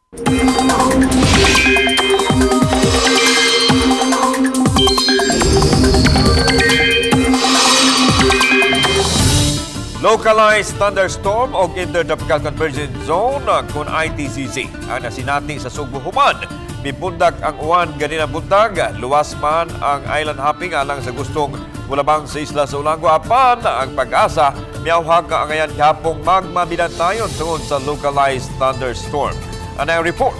Localized thunderstorm o Intertropical Convergence Zone kung ITCZ ang nasinati sa Sugbo human. Mibundak ang uwan ganina buntag, luwas man ang island hopping alang sa gustong mulabang sa isla sa Olango, apan ang PAGASA miawhag nga angayan gihapong magmabinantayon tungod sa localized thunderstorm. Ano ang report?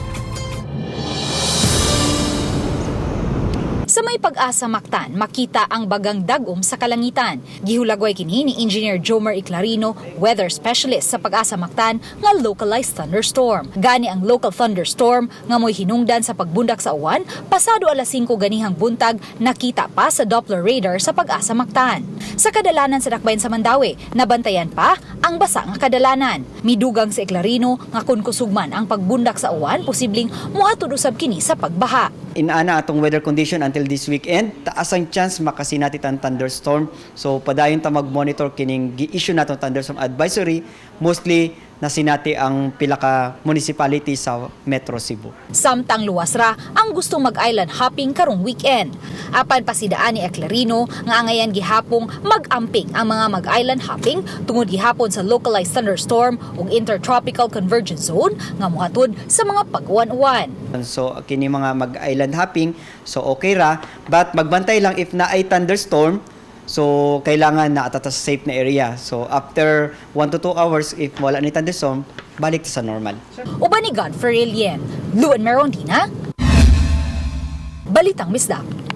Sa may PAGASA Mactan, makita ang bagang dagom sa kalangitan. Gihulagway kini ni Engineer Jomer Eclarino, weather specialist sa PAGASA Mactan, nga localized thunderstorm. Gani ang local thunderstorm nga mo'y hinungdan sa pagbundak sa uwan, pasado alas 5 ganihang buntag, nakita pa sa Doppler radar sa PAGASA Mactan. Sa kadalanan sa dakbayan sa Mandaue, nabantayan pa ang basa nga kadalanan. Midugang si Eclarino nga kung kusugman ang pagbundak sa uwan, posibleng muhatod usab kini sa pagbaha. Inaana atong weather condition until this weekend, taas ang chance makasinati ang thunderstorm. So padayon ta mag-monitor kining gi-issue natong thunderstorm advisory, mostly nasinati ang pila ka municipality sa Metro Cebu. Samtang luwas ra ang gustong mag-island hopping karong weekend. Apan pasidaan ni Eclarino nga angayan gihapong mag-amping ang mga mag-island hopping tungod gihapon sa localized thunderstorm ug intertropical convergence zone nga mohatod sa mga pag-uwan-uwan. So kini mga mag-island hopping, so okay ra, but magbantay lang if naay thunderstorm, so kailangan na ta sa safe na area. So after 1 to 2 hours, if wala ni thunderstorm, balik ta sa normal. Uban ni Godfrey Lien, Luan Merondina, Balitang Bisdak.